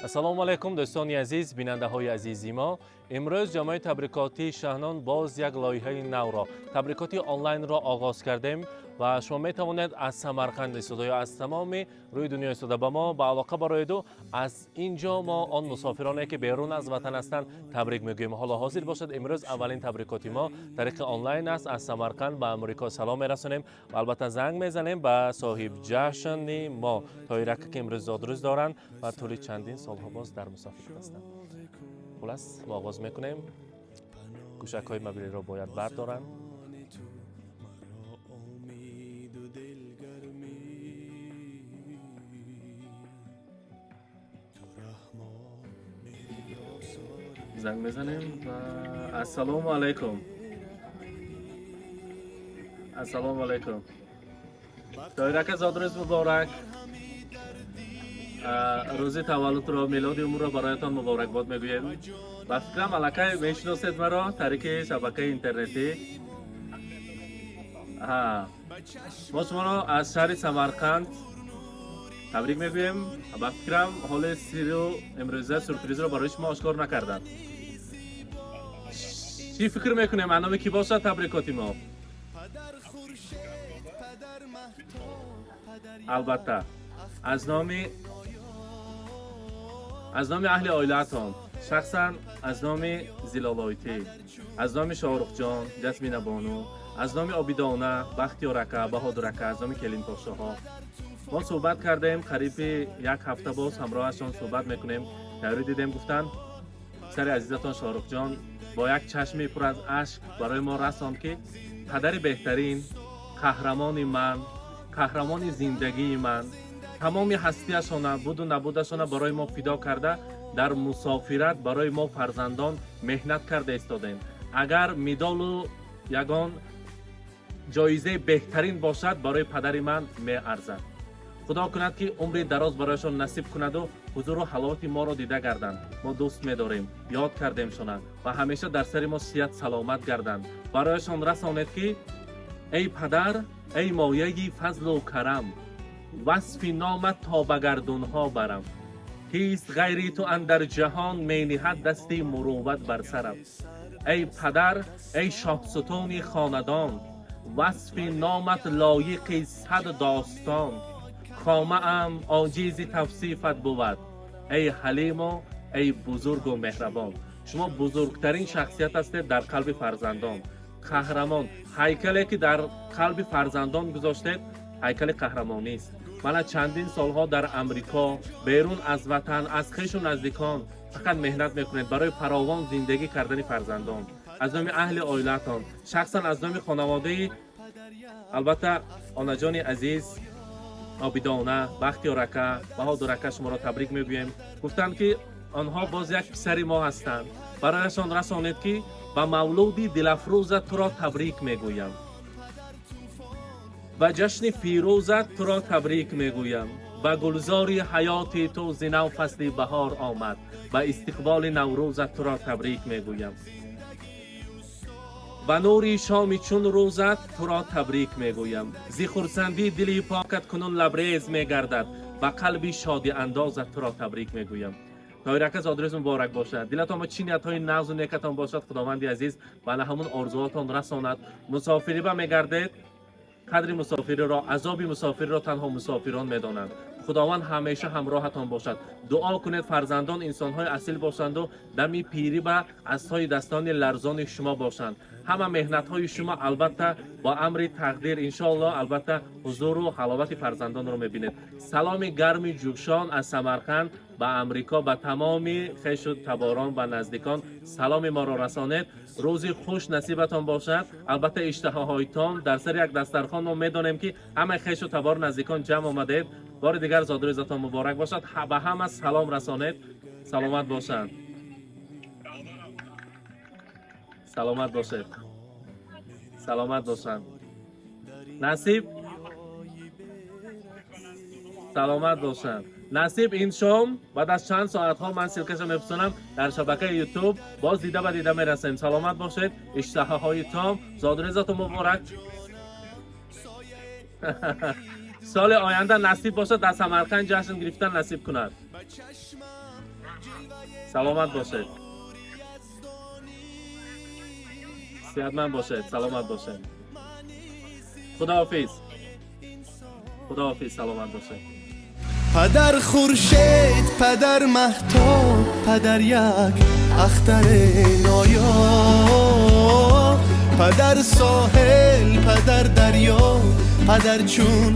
Ассалому алайкум, дӯстони азиз, бинандаҳои азизи мо. Имрӯз ҷамъои табрикотии Шаҳнон боз як лоиҳаи навро, табрикоти онлайнро оғоз кардем ва шумо метавонед аз Самарқанд истода ё аз тамоми рӯи дунё истода ба мо ба алоқа бароеду аз ин ҷо мо он мусофироне, ки берун аз ватан ҳастанд, табрик мегӯем. Ҳоло ҳозир бошад, имрӯз аввалин табрикоти мо тариқи онлайн аст. Аз Самарқанд ба Амрико салом мерасонем ва албатта занг мезанем ба соҳибҷашни мо Тоирака, ки имрӯз зодрӯз доранд ва тӯли чандин солҳо боз дар мусофират ҳастанд. Хулас, мо оғоз мекунем. Гӯшакҳои мобилиро бояд бардоранд. Умеду дилгармӣ, ту раҳмон мери осорӣ. Занг мезанем ва ассалому алайкум, ассалому алайкум, Тоирака, зодрӯз муборак! Рӯзи таваллудро, мелоди умрро бароятон муборакбод мегӯем. Ба фикрам, аллакай мешиносед маро тариқи шабакаи интернетӣ. Ҳа, мо шуморо аз шаҳри Самарқанд табрик мегӯем. Ба фикрам, ҳоли сиру имрӯза сюрпризро барои шумо ошкор накарданд. Чӣ фикр мекунем, аз номи кӣ бошад табрикоти мо? Падар хуршед, падар маҳтоб, падар. Албатта, аз номи аҳли оилаатон, шахсан аз номи Зилолойтӣ, аз номи Шоҳрухҷон, Ҷасминабону, аз номи Обидона, Бахтиёрака, Баҳодурака, аз номи келинпошоҳо. Мо суҳбат кардем, қариби як ҳафта боз ҳамроҳашон суҳбат мекунем. Тайёрӣ дидем, гуфтанд, писари азизатон Шоҳрухҷон бо як чашми пур аз ашк барои мо расонд, ки падари беҳтарин, қаҳрамони ман, қаҳрамони зиндагии ман, тамоми ҳастиашона, буду набудашона барои мо фидо карда, дар мусофират барои мо фарзандон меҳнат карда истодем. Агар медолу ягон ҷоизаи беҳтарин бошад, барои падари ман меарзад. Худо кунад, ки умри дароз барояшон насиб кунаду ҳузуру ҳаловати моро дида гарданд. Мо дӯст медорем, ёд кардемшона ва ҳамеша дар сари мо сиҳат саломат гарданд. Барояшон расонед, ки эй падар, эй мояи фазлу карам, васфи номат то ба гардунҳо барам. Кист ғайри ту андар ҷаҳон мениҳад дасти мурувват бар сарам? Эй падар, эй шоҳсутуни хонадон, васфи номат лоиқи сад достон. Хомаам оҷизи тавсифат бувад, эй ҳалиму эй бузургу меҳрабон. Шумо бузургтарин шахсият ҳастед дар қалби фарзандон, қаҳрамон. Ҳайкале, ки дар қалби фарзандон гузоштед, ҳайкали қаҳрамонист. Мана чандин солҳо дар Амрико, берун аз ватан, аз хешу наздикон, фақат меҳнат мекунед барои фаровон зиндагӣ кардани фарзандон. Аз номи аҳли оилаатон, шахсан аз номи хонаводаи, албатта, онаҷони азиз Обидона, Бахтиёрака, Баҳодурака шуморо табрик мегӯем. Гуфтанд, ки онҳо боз як писари мо ҳастанд. Барояшон расонед, ки ба мавлуди дилафрӯзат туро табрик мегӯям, ба ҷашни фирӯзат туро табрик мегӯям, ба гулзори ҳаёти ту зи нав фасли баҳор омад, ба истиқболи наврӯзат туро табрик мегӯям, ба нури шоми чун рӯзат туро табрик мегӯям. Зи хурсандӣ дили покат кунун лабрез мегардад, ба қалби шодиандозат туро табрик мегӯям. Тоирака, зодрӯз муборак бошад! Дилатон ба чӣ ниятҳои нағзу некатон бошад, Худованди азиз ба ҳамун орзуҳотон расонад. Мусофириба мегардед, қадри мусофириро, азоби мусофириро танҳо мусофирон медонанд. Худованд ҳамеша ҳамроҳатон бошад. Дуо кунед, фарзандон инсонҳои асил бошанду дами пирӣ ба асои дастони ларзони шумо бошанд. Ҳама меҳнатҳои шумо, албатта, бо амри тақдир, иншоаллоҳ, албатта, ҳузуру ҳаловати фарзандонро мебинед. Саломи гарми ҷӯшон аз Самарқанд ба Амрико, ба тамоми хешу таборон, ба наздикон саломи моро расонед. Рӯзи хуш насибатон бошад. Албатта, иштиҳоҳоитон дар сари як дастархон, мо медонем, ки ҳамаи хешу табор, наздикон ҷамъ омадед. Бори дигар зодрӯзатон муборак бошад. Ба ҳама салом расонед. Саломат бошанд, саломат бошед, саломат бошанд. Насиб, саломат бошанд. Насиб, ин шом баъд аз чанд соатҳо ман ссылка ша мефурсонам дар шабакаи Ютуб, боз дида ба дида мерасем. Саломат бошед, иштиҳоҳои том, зодрӯзатон муборак. Соли оянда насиб бошад, дар Самарқанд ҷашн гирифтан насиб кунад. Саломат бошед, сеҳатманд бошед, саломат бошед. Худоҳофиз, худоҳофиз, саломат бошед. Падар хуршед, падар маҳтоб, падар як ахтари ноёб, падар соҳил, падар дарё, падар чун